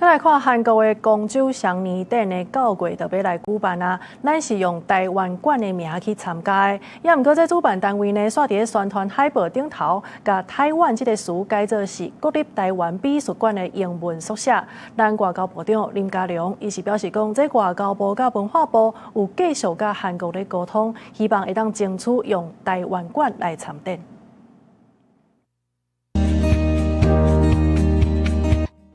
來看韓國的光州雙年展呢，9月就欲來舉辦啊。咱是用臺灣館的名去參加的，也毋過這主辦單位呢，煞佇咧宣傳海報頂頭，共臺灣這个詞改做是國立臺灣美術館的英文縮寫。咱外交部長林佳龍伊是表示講，這外交部佮文化部有繼續佮韓國咧溝通，希望會當爭取用臺灣館來參展。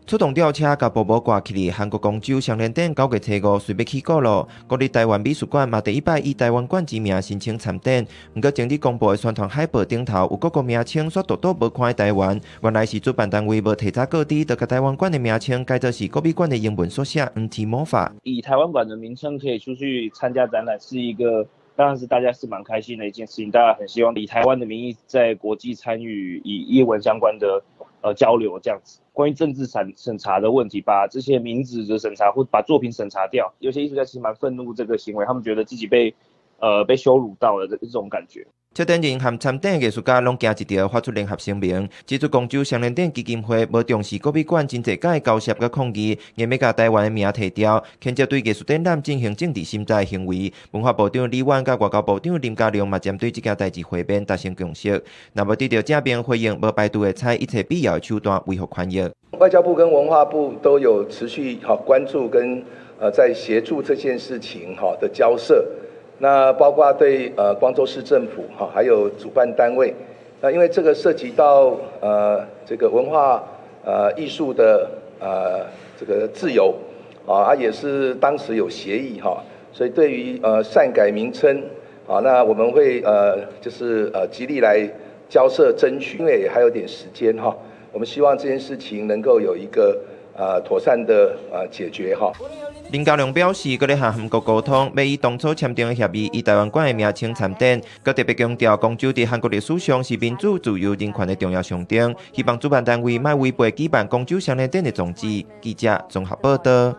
出動吊車共布幕掛起來，韓國光州雙年展9月初5隨欲起鼓囉。國立臺灣美術館嘛第一擺以臺灣館之名申請參展，毋過前日公布的宣傳海報頂頭有各國名稱，煞獨獨無看見臺灣。原來是主辦單位無提早告知，就共臺灣館的名稱改做是國美館的英文縮寫 NT MOFA。以臺灣館的名稱可以出去參加展覽，是一個當然是大家是蠻開心的一件事情。大家很希望以臺灣的名義在國際參與以藝文相關的交流這樣子。關於政治審查的問題，把這些名字的審查或把作品審查掉，有些藝術家其實蠻憤怒這個行為，他們覺得自己被羞辱到了這種感覺。策展人和參展藝術家攏行一條發出聯合聲明，指出光州雙年展基金會無重視國美館真濟擺交涉佮抗議，硬欲共臺灣的名提掉，譴責對藝術展覽進行政治審查的行為。文化部長李婉佮外交部長林佳龍嘛針對這件代誌會面達成共識，若無得到正面回應，無排除會採一切必要的手段維護權益。外交部跟文化部都有持續好關注跟在協助這件事情哈的交涉。那包括對光州市政府哈，還有主辦單位，那因為這個涉及到這個文化藝術的這個自由啊，也是當時有協議哈，所以對於擅改名稱啊，那我們會就是極力來交涉爭取，因為也還有點時間哈，我們希望這件事情能夠有一個妥善的解決哈。林佳龍表示，閣咧和韓國溝通，欲以當初簽訂的協議，以臺灣館的名稱參展。閣特別強調，光州佇韓國歷史上是民主、自由、人權的重要象徵，希望主辦單位莫違背舉辦光州雙年展的宗旨。記者綜合報道。